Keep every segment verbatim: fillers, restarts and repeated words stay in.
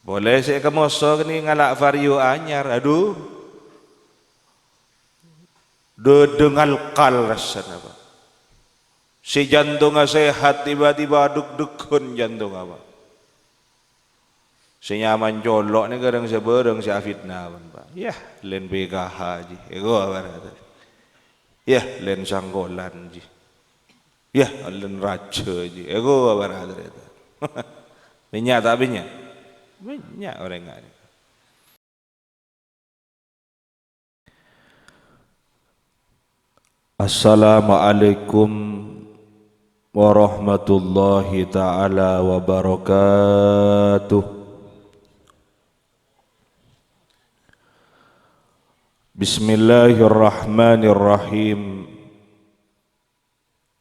Polè sè èkamoso kènè' ngala' Vario anyar, adhu. Dâdâ ngalkal rassana, Pak. Sè jantongnga sehat, tiba-tiba deg-degan jantongnga, Pak. Sè nyaman colo' nè karèng sabârâng sè afitna, Pak. Yah, lèn P K H jiyâ. Èko apa rata? Yah, lèn sangkolan jiyâ. Yah, lèn rajâ jiyâ. Èko apa rata? Bânnya' ta' bânnya'? Bânnya' orèng ngarèng. Assalamualaikum warahmatullahi ta'ala wabarakatuh. Bismillahirrahmanirrahim.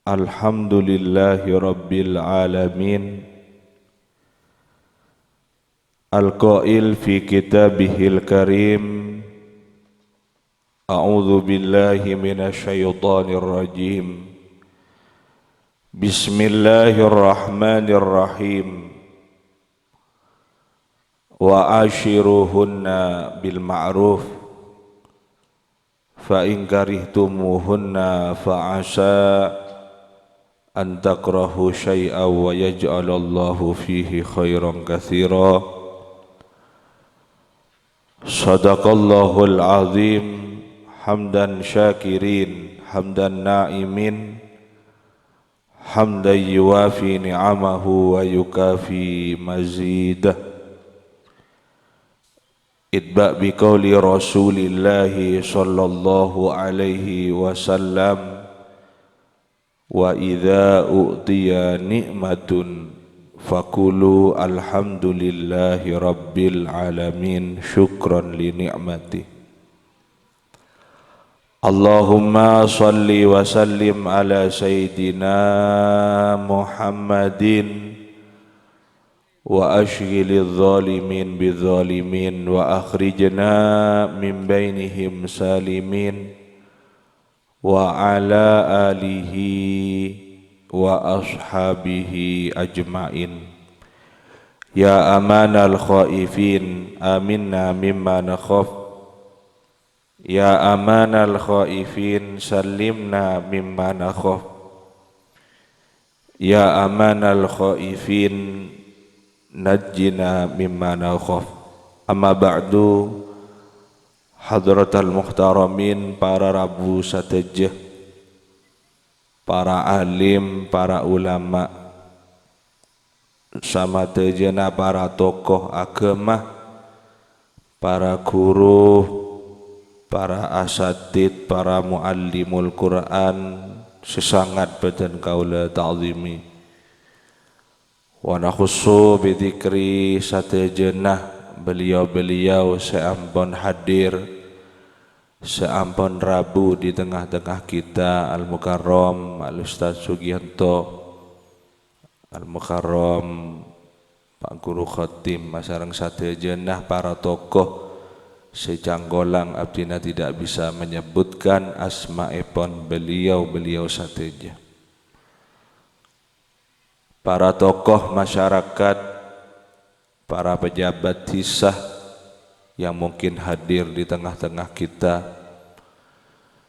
Alhamdulillahi rabbil alamin. Al-qail fi kitabihil karim, a'udzu billahi minasy syaithanir rajim. Bismillahirrahmanirrahim. Wa asyiruhunna bil ma'ruf. Fa in karihtumuhunna fa asa an takrahu syai'an wa yaj'alallahu fihi khairan katsira. Shadaqallahul azim, hamdan syakirin, hamdan na'imin, hamdan yuwafi ni'amahu wa yukafi mazidah. Itba' bi qauli Rasulillahi sallallahu alaihi wasallam, "Wa idza u'tiya ni'matun faqulu alhamdulillahi rabbil alamin, syukran li ni'mati." Allahumma shalli wa sallim ala sayyidina Muhammadin wa asyghilidh dhalimin bidh dhalimin wa akhrijna min bainihim salimin wa ala alihi wa ashabihi ajmain. Ya amanal khaifin, aminna mimma nakhaf. Ya amanal khaifin, sallimna mimma nakhaf. Ya amanal khaifin, najjina mimma nakhaf. Amma ba'du, hadratal muhtaramin, para rabu sadhâjâ, para alim, para ulama, samadhâjâna para tokoh agama, para guru, para asatidz, para muallimul Qur'an sè sangat bâdhân kaulâ ta'zimi. Wa nakhussu bi dzikri sadhâjâna beliau-beliau sè ampon hadir, sè ampon rabu di tengah-tengah kita, Al-Mukarram Al-Ustadz Sugiyanto, Al-Mukarram Pak Guru Khotim, asareng sadhâjâna para tokoh sè cangkolang abdhina tidak bisa menyebutkan asmaèpon beliau-beliau sadhâjâ. Para tokoh masyarakat, para pejabat dhisa yang mungkin hadir di tengah-tengah kita,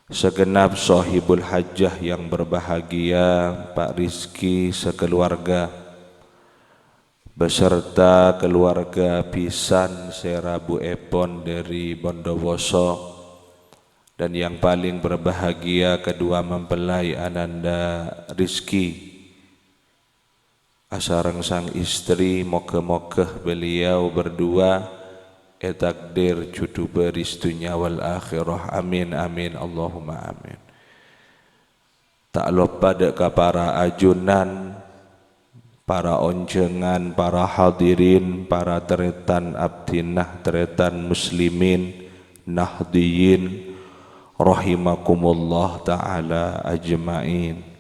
segenap sohibul hajah yang berbahagia, Pak Rizky sekeluarga, beserta keluarga bhisan sè rabuèpon dhâri Bondowoso, dan yang paling berbahagia kedua mempelai Ananda Rizky asareng sang istri, moga-moga beliau berdua ètakdir judhu bâris dunya wal akhirah. Amin, amin, Allahumma amin. Ta' loppa dâ' ka para ajunan, para onjhângan, para hadirin, para tarètan abdhina, tarètan muslimin, nahdiyin, rahimakumullah ta'ala ajma'in.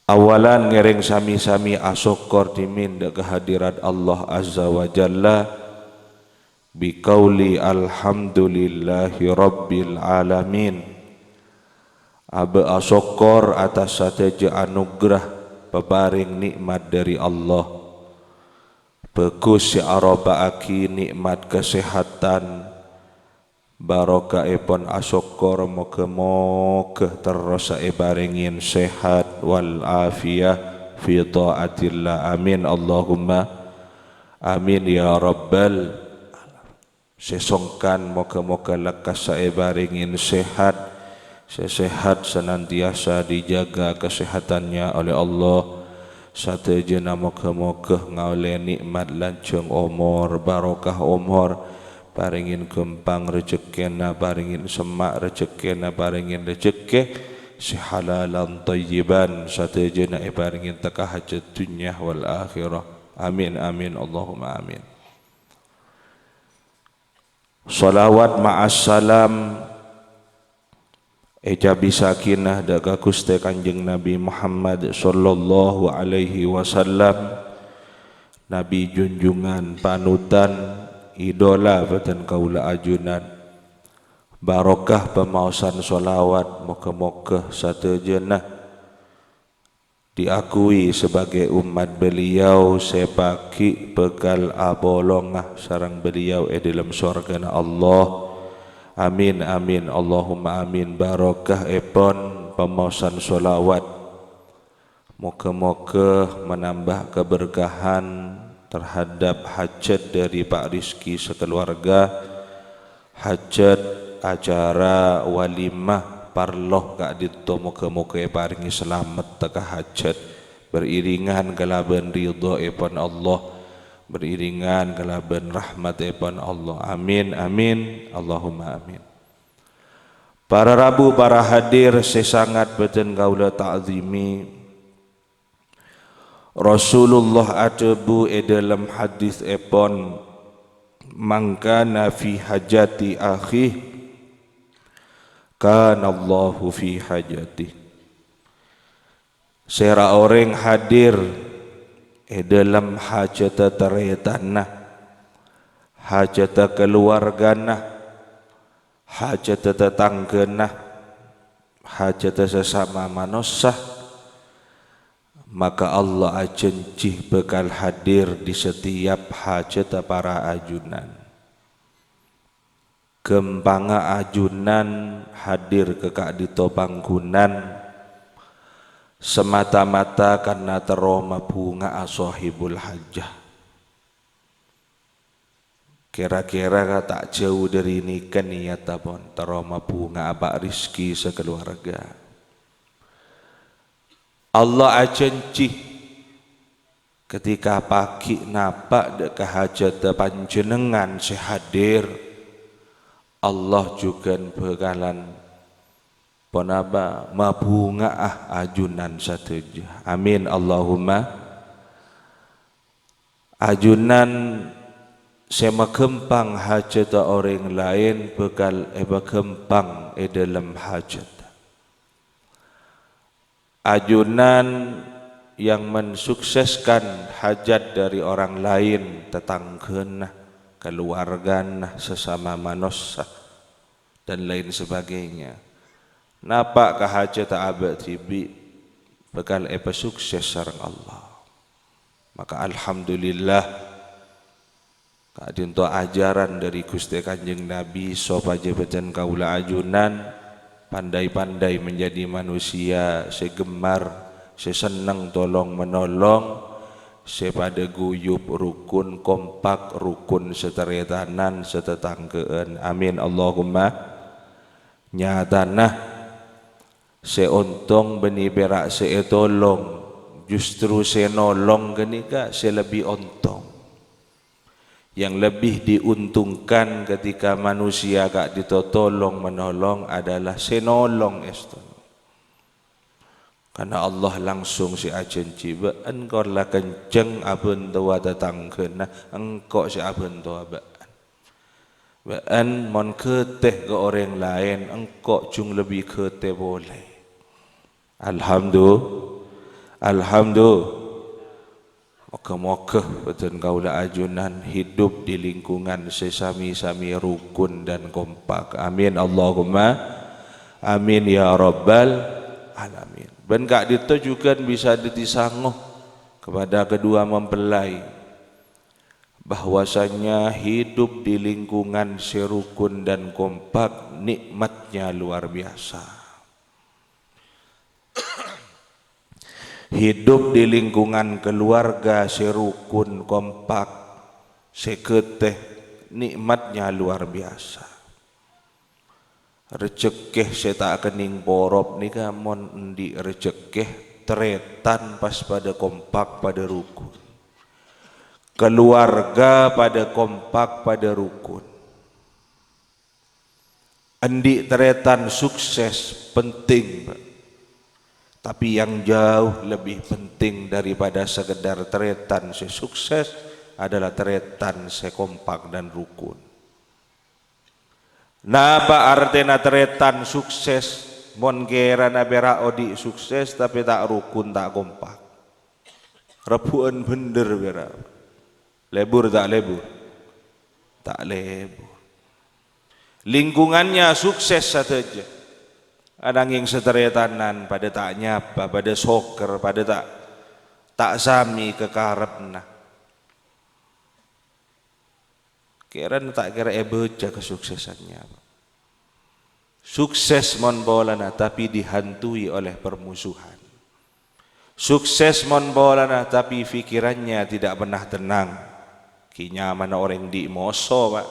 Awalan ngèrèng sami-sami asokkor dhimèn dâ' kahadirat Allah Azza wa Jalla, bi qauli alhamdulillahi rabbil alamin. Abâ' asokkor atas sadhâjâ anugrah paparèng nè'mat dhâri Allah. Bhâghus sè aropa'aghi nè'mat kasèhadhân, barokahèpon asokkor, moghâ-moghâ terrosa èparèngè sèhat wal afiyah fi thaatillah. Amin, Allahumma amin ya rabbal. Sè songkan, moghâ-moghâ lekkassa èparèngè sèhat. Sè sèhat senantiasa dijaga kesehatannya oleh Allah. Sadhâjâna moghâ-moghâ ngaollè nè'mat lanjhâng omor, barokah omor, parèngè ghâmpang rejekkèna, parèngè semma' rejekkèna, parèngè rejekkè sè halalan thayyiban, sadhâjâna èparèngè tekka hajat dhunnya wal akhirah. Amin, amin, Allahumma amin. Shalawat ma'as salam ècabissaghina dâ' ka Ghustè Kanjeng Nabi Muhammad sallallahu alaihi wasallam, Nabi junjungan, panutan, idola bhâdhân kaulâ ajunan. Barokah pamaosan shalawat, moghâ-moghâ sadhâjâna diakui sebagai umat Beliau sè paghi' bhâkal apolonga sareng Beliau è dâlem sorghâna Allah. Amin, amin, Allahumma amin. Barokahèpon pamaosan shalawat, moghâ-moghâ menambah keberkahan terhadap hajat dari Pak Rizky sekeluarga, hajat acara walimah parlo ka'dinto, moghâ-moghâ èparèngè salamet tekka hajat, beriringan kalabân ridhoèpon Allah, beriringan kalabân rahmatèpon Allah. Amin, amin, Allahumma amin. Para rabu, para hadir sè sangat bhâdhân kaulâ ta'zimi, Rasulullah adhâbu è dâlem hadisèpon, "Man kana fi hajati akhi, kana Allahu fi hajati." Sèra orèng hadir è dâlem hajhâddhâ tarètanna, hajhâddhâ kaluwargana, hajhâddhâ tatangghâna, hajhâddhâ sasama manossa, maka Allah ajhânjhi bhâkal hadir di setiap hajhâddhâ para ajunan. Ghâmpangnga ajunan hadir ka ka'dinto pangghungan semata-mata karna terro mabhunga'a sohibul hajah. Kèra-kèra ta' jhâu dhâri nèka niyatta pon, terro mabhunga'a Pak Rizky sakaluwarga. Allah ajhânjhi, ketika paghi' napa' dâ' ka hajhâddhâ panjhennengngan sè hadir, Allah jhughân bhâkalan ponapa, mabhunga'a ajunan sadhâjâ. Amin, Allahumma. Ajunan sè maghâmpang hajhâddhâ orèng laèn bhâkal èpaghâmpang è dâlem hajhâddhâ. Ajunan yang mensukseskan hajat dari orang lain, tatangghâna, kaluwargana, sasama manossa, dan lain sebagainya. Napa' ka hajhâddhâ abâ' dhibi' bhâkal èpasukses sareng Allah. Maka alhamdulillah, ka'dinto ajaran dhâri Ghustè Kanjeng Nabi sopajâ bhâdhân kaulâ ajunan pandai-pandai menjadi manusia sè ghemmar, sè senneng tolong-menolong, sè padâ guyub, rukun, kompak, rukun sataretanan, satatangghâ'ân. Amin, Allahumma. Nyatana, sè ontong bânnè pèra' sè ètolong, justru sè nolong ghânèka sè lebbi ontong. Yang lebih diuntungkan ketika manusia ka'dinto tolong-menolong adalah sè nolong, èstona. Karna Allah langsung sè ajhânjhi, "Bâ'ân kor la kencèng abhântowa tatangghâna, engko' sè abhântowa bâ'ân. Bâ'ân mon ghâtè ka orèng laèn, engko' jhung lebbi ghâtè polè." Alhamdu-, Alhamdu-, Moghâ-moghâ bhâdhân kaulâ ajunan hidup di lingkungan sè sami-sami rukun dan kompak. Amin, Allahumma amin, ya rabbal alamin. Bân ka'dinto jhughân bisa dhâddhi sango kepada kedua mempelai. bahwasanya hidup di lingkungan sè rukun dan kompak nikmatnya luar biasa. Hidup di lingkungan keluarga sè rukun, kompak, sè ghâtè, nikmatnya luar biasa. Rejhekkè sè ta' kennèng porop nèka mon andi' rejhekkè, tarètan pas padâ kompak, padâ rukun. Keluarga padâ kompak, padâ rukun. Andi' tarètan sukses penting, Pak. Tapi yang jauh lebih penting daripada sekedar tarètan sè sukses adalah tarètan sè kompak dan rukun. Napa artèna tarètan sukses? Mon kèrana pèra' odi' sukses, tapè ta' rukun, ta' kompak. Rebbhu'ân bhender pèra'. Lebur ta' lebur? Ta' lebur. Lingkungannya sukses sadhâjâ. Ananging sataretanan padâ ta' nyapa, padâ soker, padâ ta', ta' samè ka karebbhâ. Kèran ta' kèra èbâca kasuksesannya, Pak. Sukses mon polana, tapi dihantui oleh permusuhan. Sukses mon polana, tapi pikirannya tidak pernah tenang. Ghi' nyamana orèng andi' moso, Pak.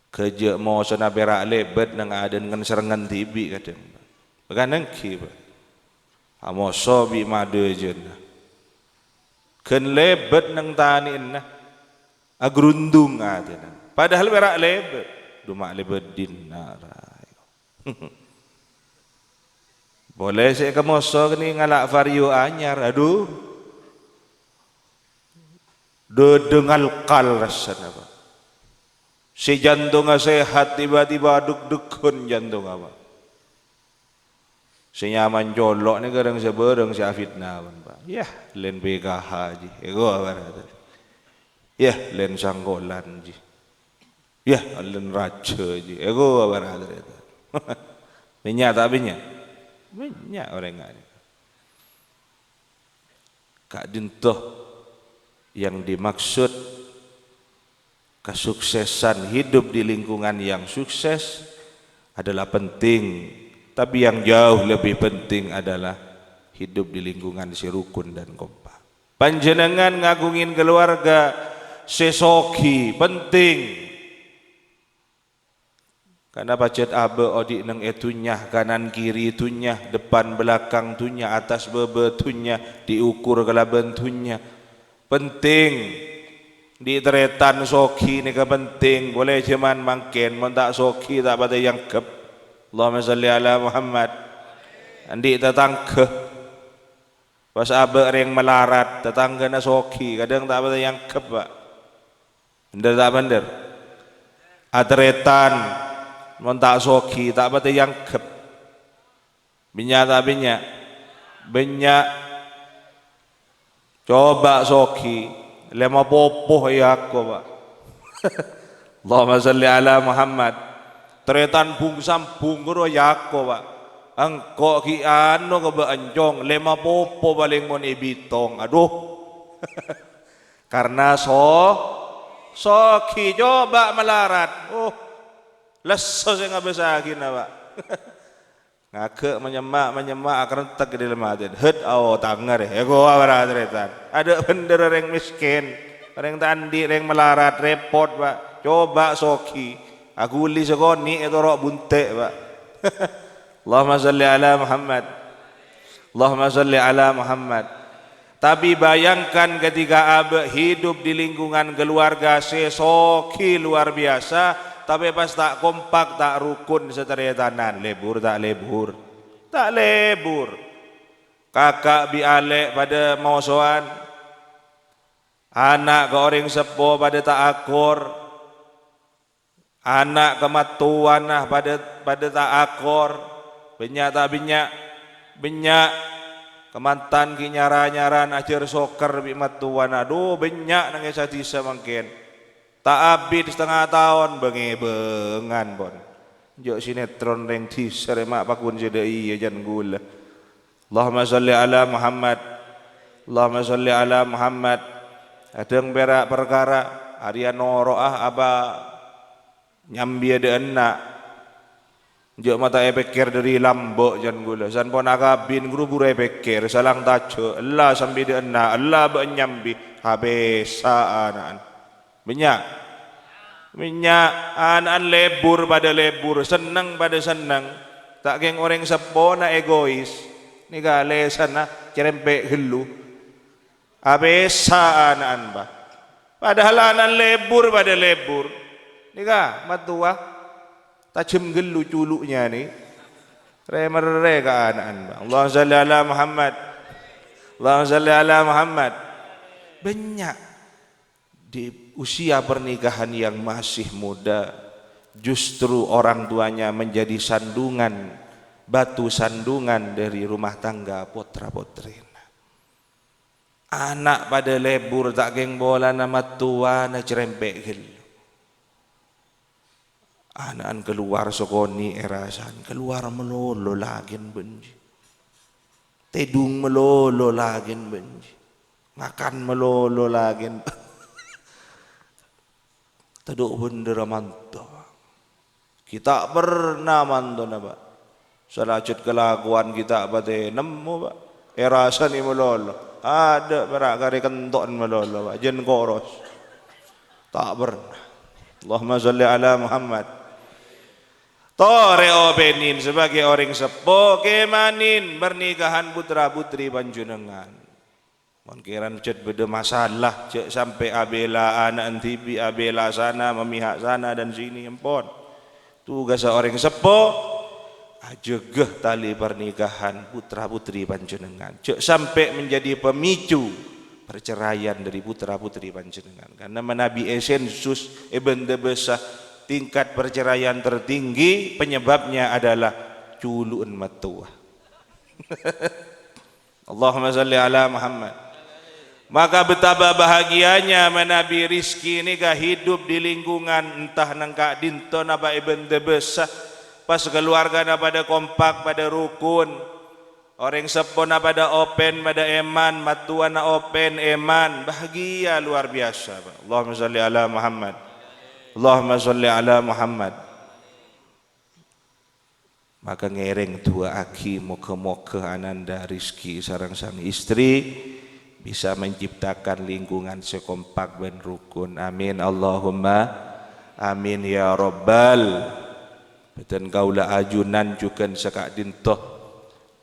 Ghâjâ' mosona pèra' lèbât neng adâ'ân ngen-serrengngen dhibi' kadhâng. Bâkana ènggi, Pak. Amoso bi' madhâjâna. Ghân lèbât neng tanè'na. Agrundung atèna. Padahal pèra' lèbât. Duma' lèbât dinna' rayo. Polè sè èkamoso kènè' ngala' Vario anyar. Adu. Dâdâ ngalkal rassana, Pak. Sè jantongnga sehat, tiba-tiba deg-degan jantongnga, Pak. Sè nyaman colo' nèka rèng-sabârâng sè afitna, Pak. Yah, lèn P K H, ji. Èko apa, Pak? Yah, lèn sangkolan, ji. Yah, lèn rajâ, ji. Èko apa, Pak? Bânnya' ta' bânnya'? Bânnya' orèng nganè. Ka'dinto yang dimaksud kesuksesan, hidup di lingkungan yang sukses adalah penting, tapi yang jauh lebih penting adalah hidup di lingkungan sè rukun dan kompak. Panjhennengngan ngaghungè keluarga sè soghi, penting. Karna pajhât abâ' odi' neng è dhunnya, kanan kiri dhunnya, depan belakang dhunnya, attas bâbâ dhunnya, diukur kalabân dhunnya. Penting, andi' tarètan soghi nèka penting, polè jhâman mangkèn, mon ta' soghi ta' patè èangghep. Allahumma shalli ala Muhammad. Andi' tatangghâ, pas abâ' rèng malarat, tatangghâna soghi, kadhâng ta' patè èangghep, Pak. Bhender ta' bhender? Atarètan, mon ta' soghi, ta' patè èangghep. Bânnya' ta' bânnya'? Bânnya'. Coba soghi, lèma popo èako, Pak. Allahumma shalli ala Muhammad. Tarètan bung-sambung ghâro èako, Pak. Engko' ghi' ano ka bâ'na, Cong, lèma popo palèng mon èbitong. Aduh. Karna so-, soghi, coba malarat. Oh, lesso sè ngabâssaghina, Pak. Ngaghâ' manyemma', manyemma', akarentek è dâlem atèna. Het, ao, tangar, èkowa para tarètan. Adâ' bhender orèng mèskèn. Orèng ta' andi', orèng malarat, rèpot, Pak. Coba soghi. Aghuli sakonè' ètoro' bunte', Pak. Allahumma shalli ala Muhammad. Allahumma shalli ala Muhammad. Tapi bayangkan ketika abâ' hidup di lingkungan keluarga sè soghi luar biasa, tapè pas ta' kompak, ta' rukun sataretanan, lebur ta' lebur? Ta' lebur. Kaka' bi' alè' padâ mosowan. Ana' ka orèng seppo padâ ta' akor. Ana' ka mattowana padâ, padâ ta' akor. Bânnya' ta' bânnya'? Bânnya'. Kamantan ghi' nyar-anyaran ajhâr soker bi' mattowana. Adhu, bânnya' neng è sa-dhisa mangkèn. Ta' abit satengnga taon, bâng-èbângan, pon. Jhâ' sinetron rèng dhisa rèya ma' paggun sè dâ' iyâ jhân ghulâ. Allahumma shalli ala Muhammad. Allahumma shalli ala Muhammad. Kadhâng pèra' parkara arèya noro'a apa nyambi dâ' enna'. Jhâ' mata èpèkkèr dâri lambâ' can ghulâ. San pon akabin ghuru buru èpèkkèr, salang tajâ', ella sambi dâ' enna', ella bâ' nyambi, apèsa ana'na. Bânnya'. Bânnya' ana'na lebur padâ lebur, senneng padâ senneng. Ta' kèng orèng seppona egois. Nèka lèsanna cerempè' ghellu. Apèsa ana'na, bâ. Padahal ana'na lebur padâ lebur. Nèka, mattowa. Tajhem ghellu culu'na nè. Rè-merrè ka ana'na, bâ. Allahumma shalli ala Muhammad. Allahumma shalli ala Muhammad. Bânnya'. Di usia pernikahan yang masih muda, justru orang tuanya menjadi sandungan, batu sandungan dari rumah tangga potra-potrina. Ana' padâ lebur ta' kèng polana mattowana cerempè' ghellu. Ana'na kalowar sakonè' èrasan, kalowar malolo lakèna bânjhi. Tèdung malolo lakèna bânjhi. Ngakan malolo lakèna. Tadâ' bhender amanto. Ghi' ta' perna mantona, bâ. Salajhut kalakowan ghi' ta' patè nemmo, bâ. Èrasanè malolo. Adâ' pèra' karè kento'na malolo, bâ. Jhân koros. Ta' perna. Allahumma shalli ala Muhammad. Torè opènèn sebagai orèng seppo, kèmanèn pernikahan putra-putri panjhennengngan. Mon kèran jhât bâdâ masalah, jhâ' sampè' abèla ana'na dhibi', abèla sana, memihak sana dan sini, ampon. Tugassa orèng seppo, ajâgâ talè pernikahan putra-putri panjhennengngan. Jhâ' sampè' menjadi pemicu perceraian dari putra-putri panjhennengngan. Karena manabi è sensus, è bândâ bâsa, tingkat perceraian tertinggi penyebabnya adalah culu'na mattowa. Allahumma shalli ala Muhammad. Maka betapa bahagianya manabi Rizki nèka hidup di lingkungan entah neng ka'dinto napa è bândâ bâsa, pas keluargana padâ kompak, padâ rukun. Orèng seppona padâ open, padâ èman, mattowana open, èman, bahagia luar biasa, Pak. Allahumma shalli ala Muhammad. Allahumma shalli ala Muhammad. Maka ngèrèng du'aaghi moghâ-moghâ ananda Rizki sareng sang istri bisa menciptakan lingkungan sè kompak bân rukun. Amin, Allahumma amin ya rabbal. Bhâdhân kaulâ ajunan jhughân saka'dinto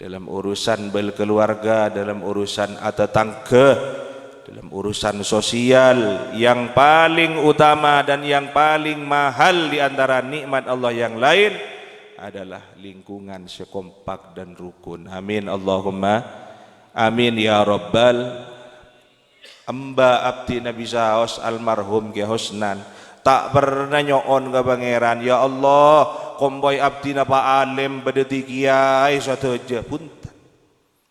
dalam urusan berkeluarga, dalam urusan atatangghâ, dalam urusan sosial, yang paling utama dan yang paling mahal di antara nikmat Allah yang lain adalah lingkungan sè kompak dan rukun. Amin, Allahumma amin ya rabbal. Emba abdhina bisaos almarhum Kè Husnan, ta' perna nyo'on ka Pangèran, "Ya Allah, kompoy abdhina pa'alèm padâddhi kèyaè sadhâjâ." Bhunten.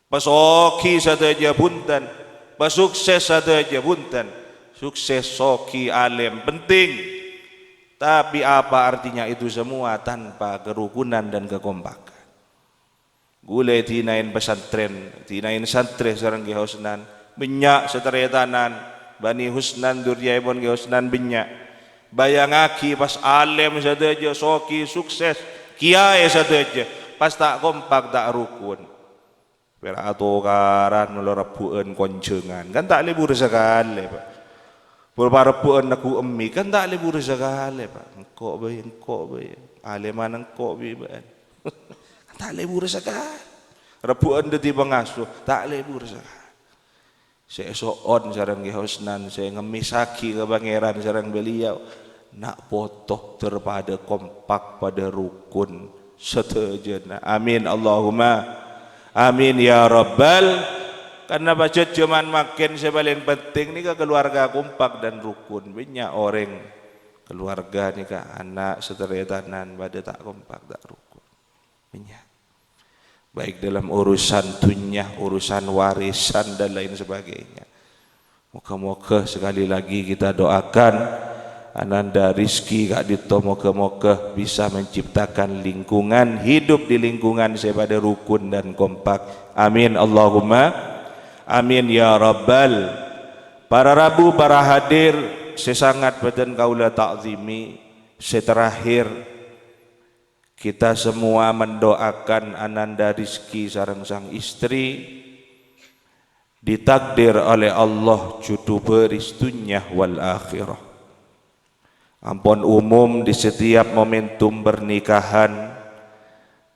Pasoghi sadhâjâ, bhunten. Pasukses sadhâjâ, bhunten. Sukses, soghi, alèm, penting. Tapi apa artinya itu semua tanpa kerukunan dan kekompakan? Ghulâ èdina'in pesantren, èdina'in santrè sareng Kè Husnan. Bânnya' sataretanan, Bani Husnan, duriyâèpon Kè Husnan bânnya'. Bâjângaghi pas alèm sadhâjâ, soghi, sukses, kèyaè sadhâjâ, pas ta' kompak, ta' rukun. Pèra' atokaran, lo rebbu'ân konjhângan. Kan ta' lebur sakalè, Pak. Pol parebbu'ân neggu' emmi, kan ta' lebur sakalè, Pak. Engko' bhâi, engko' bhâi. Alèman engko' bi' bâ'na. Kan ta' lebur sakalè. Rebbu'ân dhâddhi pangasuh, ta' lebur sakalè. Sè èso'on sareng Kè Husnan, sè ngemmèsaghi ka Pangèran sareng beliau. Na' poto terpada kompak, padâ rukun sadhâjâna. Amin, Allahumma amin, ya rabbal. Karna pajhât jhâman mangkèn sè palèng penting nèka keluarga kompak dan rukun. Bânnya' orèng keluarga nèka, ana', sataretanan padâ ta' kompak, ta' rukun. Bânnya'. Baik dalam urusan dunya, urusan warisan, dan lain sebagainya. Moga-moga sekali lagi kita doakan Ananda Rizki ka'dinto moga-moga bisa menciptakan lingkungan, hidup di lingkungan sè padâ rukun dan kompak. Amin, Allahumma amin ya rabbal. Para rabu, para hadir sè sangat bhâdhân kaulâ ta'zimi, sè terakhir, kita semua mendoakan Ananda Rizki sareng sang istri ditakdir oleh Allah jhudhu bhâris dhunnya wal akhirah. Ampon umum di setiap momentum pernikahan,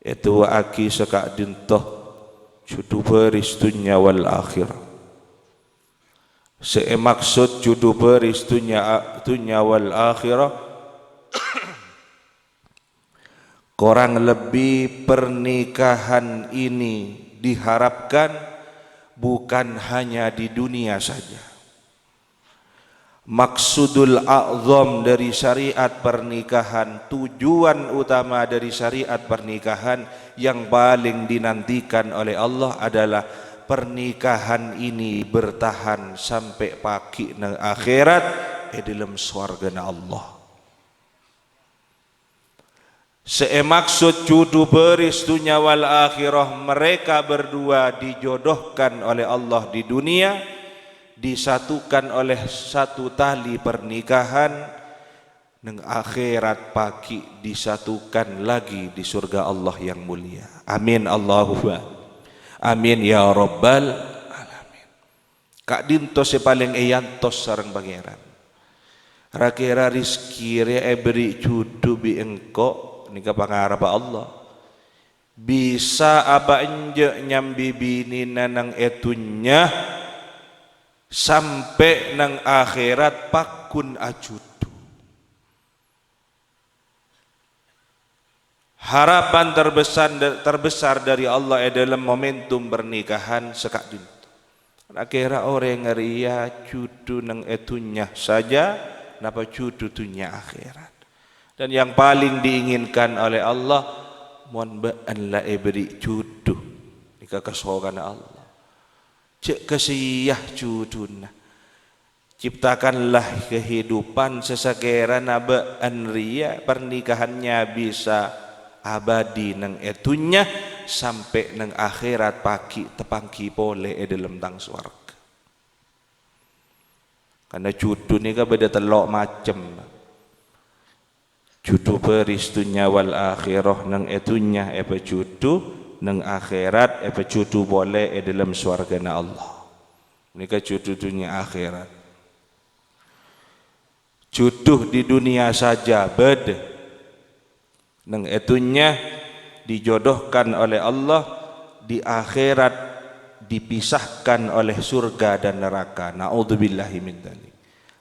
èdu'aaghi saka'dinto jhudhu bhâris dhunnya wal akhirah. Sè èmaksud jhudhu bhâris dhunnya, dhunnya wal akhirah, korang lebbi pernikahan ini diharapkan bukan hanya di dunia saja. Maksudul a'zam dari syariat pernikahan, tujuan utama dari syariat pernikahan yang paling dinantikan oleh Allah adalah pernikahan ini bertahan sampè' pagghi' neng akhirat è dâlem sowarghâna Allah. Sè èmaksud jhudhu bhâris dhunnya wal akhirah, mereka berdua dijodohkan oleh Allah di dunia, disatukan oleh satu tali pernikahan, neng akhirat pagghi' disatukan lagi di surga Allah yang mulia. Amin, Allahumma amin, ya rabbal alamin. Ka'dinto sè palèng èyantos sareng Pangèran. Ra-kèra Rizki rèya èberri' jhudhu bi' engko', nèka pangarebbhâ Allah. Bisa apa enjâ' nyambi binèna neng è dhunnya, sampè' neng akhirat pagghun ajhudhu. Harapan terbesar, terbesar dari Allah è dâlem momentum pernikahan saka'dinto. Ra-kèra orèng rèya jhudhu neng è dhunnya saja, napa jhudhu dhunnya akhirat. Dan yang paling diinginkan oleh Allah, mon bâ'na la èberri' jhudhu, nèka kasokanna Allah. Jhâ' kasèya jhudhuna. Ciptakanlah kehidupan sè sakèrana bâ'na rèya pernikahannya bisa abadi neng è dhunnya sampè' neng akhirat pagghi' tapangghi polè è dâlem tang sowarghâ. Karna jhudhu nèka bâdâ tello' macem. Jhudhu bâris dhunnya wal akhirah, neng è dhunnya èpajhudhu, neng akhirat èpajhudhu polè è dâlem sowarghâna Allah. Nèka jhudhu dhunnya akhirat. Jhudhu di dunia saja bâdâ. Neng è dhunnya dijodohkan oleh Allah, di akhirat dipisahkan oleh surga dan neraka. Na'udzubillahi min dzalik.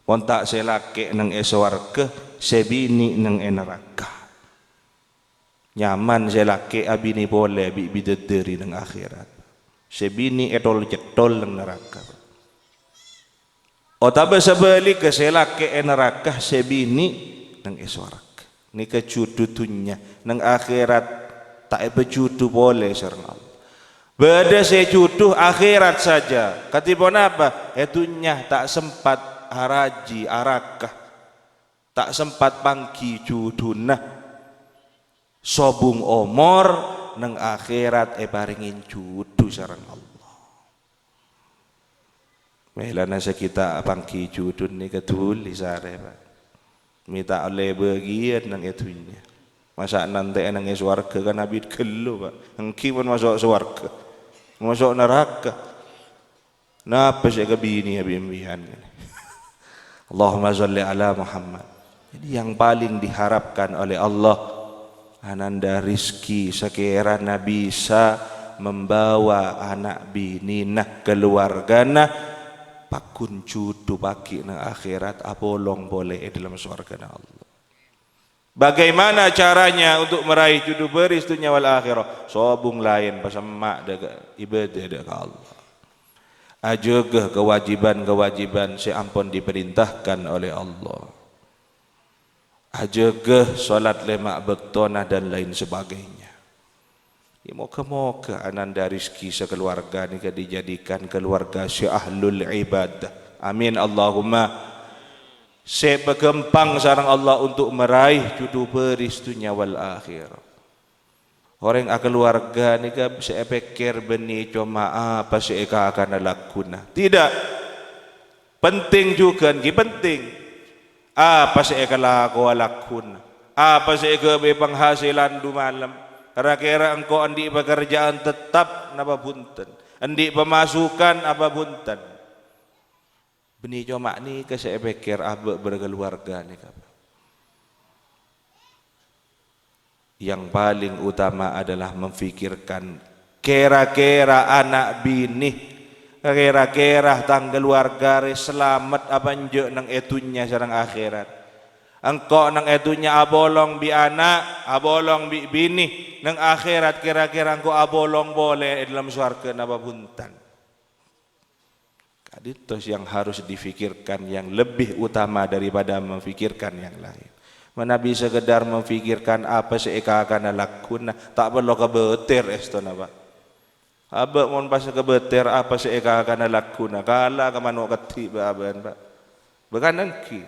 Mon ta' sè lakè' neng è sowarghâ, sè binè' neng è neraka. Nyaman sè lakè' abinè polè bi' bidadari neng akhirat. Sè binè' ètol-cèttol neng neraka. Otabâ sabhâligghâ, sè lakè' è neraka, sè binè' neng è sowarghâ. Nèka jhudhu dhunnya, neng akhirat ta' èpajhudhu polè sareng Allah. Bâdâ sè jhudhu akhirat saja. Kadhi ponapa? È dhunnya ta' sempat arajhi, arakka. Ta' sempat pangghi jhudhuna. Sobung omor, neng akhirat èparèngè jhudhu sareng Allah. Mèlana sè ghi' ta' pangghi jhudhu nèka dhuli sarè, Pak. Mè' ta' ollè bâgiyân neng è dhunnya. Masa' nantè'è neng è sowarghâ kan abit ghâllu, Pak. Èngghi pon maso' sowarghâ. Maso' neraka. Napa sè èkabinè bi'-embi'ân kan? Allahumma sholli ala Muhammad. Jadi yang paling diharapkan oleh Allah, Ananda Rizki sakèrana bisa membawa ana' binèna, keluargana, pagghun jhudhu pagghi' neng akhirat, apolong polè è dâlem sowarghâna Allah. Bagaimana caranya untuk meraih jhudhu bâris dhunnya wal akhirah? Sobung laèn, pasemma' dâ' ka, ibadah dâ' ka Allah. Ajâgâ kewajiban-kewajiban sè ampon diperintahkan oleh Allah. Ajâgâ sholat lèma' bâktona dan lain sebagainya. Ya, moga-moga Ananda Rizki sakeluarga nèka dijadikan keluarga sè ahlul ibadah. Amin, Allahumma. Sè paghâmpang sareng Allah untuk meraih jhudhu bâris dhunnya wal akhirah. Orèng akaluarga nèka sè èpèkkèr bânnè coma apa sè èkakana lagghuna. Tidak. Penting jhughân, ghi penting. Apa sè èkalakowa lagghuna? Apa sè èghâbây panghasilan du-malem? Ra-kèra engko' andi' pakarja'an tettep napa bhunten? Andi' pamasukan apa bhunten? Bânnè coma nèka sè èpèkkèr abâ' bârâ kaluwarga nèka. Yang paling utama adalah memikirkan kèra-kèra ana' binè, kèra-kèra tang kaluwarga rè salamet apa enjâ' neng è dhunnya sareng akhèrat. Engko' neng è dhunnya apolong bi' ana', apolong bi' binè, neng akhèrat kèra-kèra engko' apolong polè è dhâlem sowarghâ napa bhunten. Ka'dinto yang harus difikirkan yang lebih utama daripada memikirkan yang lain. Manabi sekedar memikirkan apa sè èkakana lagghuna, ta' parlo kabâtèr èstona, Pak. Abâ' mon pas kabâtèr apa sè èkakana lagghuna, kala ka mano' keddhi' bâ-, abâ'na, Pak. Bahkan ènggi,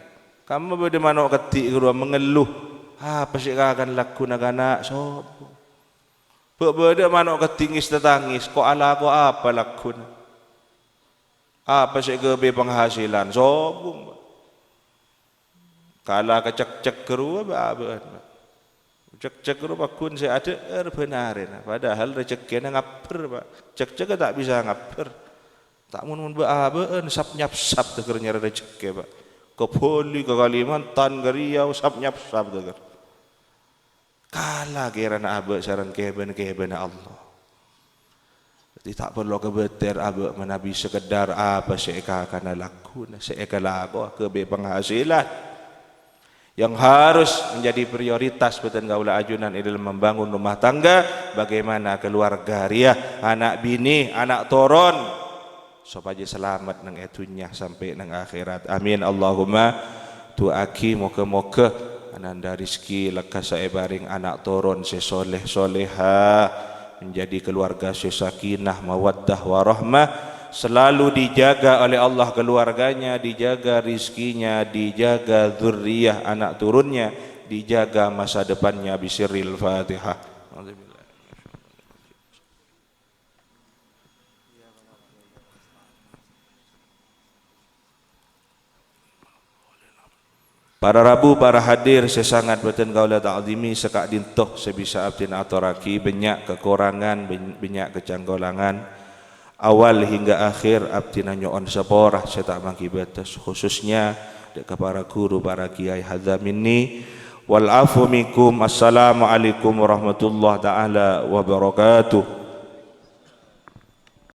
kamma bâdâ mano' keddhi' ghâruwa mangellu, "Apa sè èkakana lagghuna kana'? Sobung." Bâ-, bâdâ mano' keddhi' ngès-tatangès, "Ko' alako apa lagghuna?" Apa sè èghâbây panghasilan? Sobung, Pak. Kala ka cekcek ghâruwa, bâ-, abâ'na, Pak. Cekcek ghâruwa pagghun sè adhâ'âr bân arèna. Padahal rejhekkèna ngabbher, Pak. Cekcekka ta' bisa ngabbher. Ta' mon-mon bâ-, abâ'na sap-nyapsap dhâgghâr nyarè rejhekkè, Pak. Ka Bali, ka Kalimantan, ka Riau, sap-nyapsap dhâgghâr. Kala kèrana abâ' sareng kè-, bân-kèbânna Allah. Dhâddhi ta' parlo kabâtèr abâ' manabi sekedar apa sè èkakana lagghuna, sè èkalakowa, ghâbây panghasilan. Yang harus menjadi prioritas bhâdhân kaulâ ajunan è dâlem membangun rumah tangga, bagaimana keluarga rèya, ana' binè, ana' toron, sopajâ salamet neng è dhunnya sampè' neng akhèrat. Amin, Allahumma. Du'aaghi, moghâ-moghâ ananda rejhekkè lekkasa èparèng ana' toron sè soleh-soleha, menjadi keluarga sè sakinah, mawaddah, warahmah, selalu dijaga oleh Allah keluarganya, dijaga rizkinya, dijaga dzurriyyah anak turunnya, dijaga masa depannya, bisirril Fatihah. Para rabu, para hadir sè sangat bhâdhân kaulâ ta'dhimi, saka'dinto sè bisa abdhina atorraghi, bânnya' kakorangan, bân-, bânnya' kacangkolangan. Awal hingga akhir abdhina nyo'on sapora sè ta' mangghi bâtes, khususnya dâ' ka para ghuru, para kèyaè hadza minni. Wal 'afu minkum. Assalamualaikum warahmatullahi ta'ala wabarakatuh.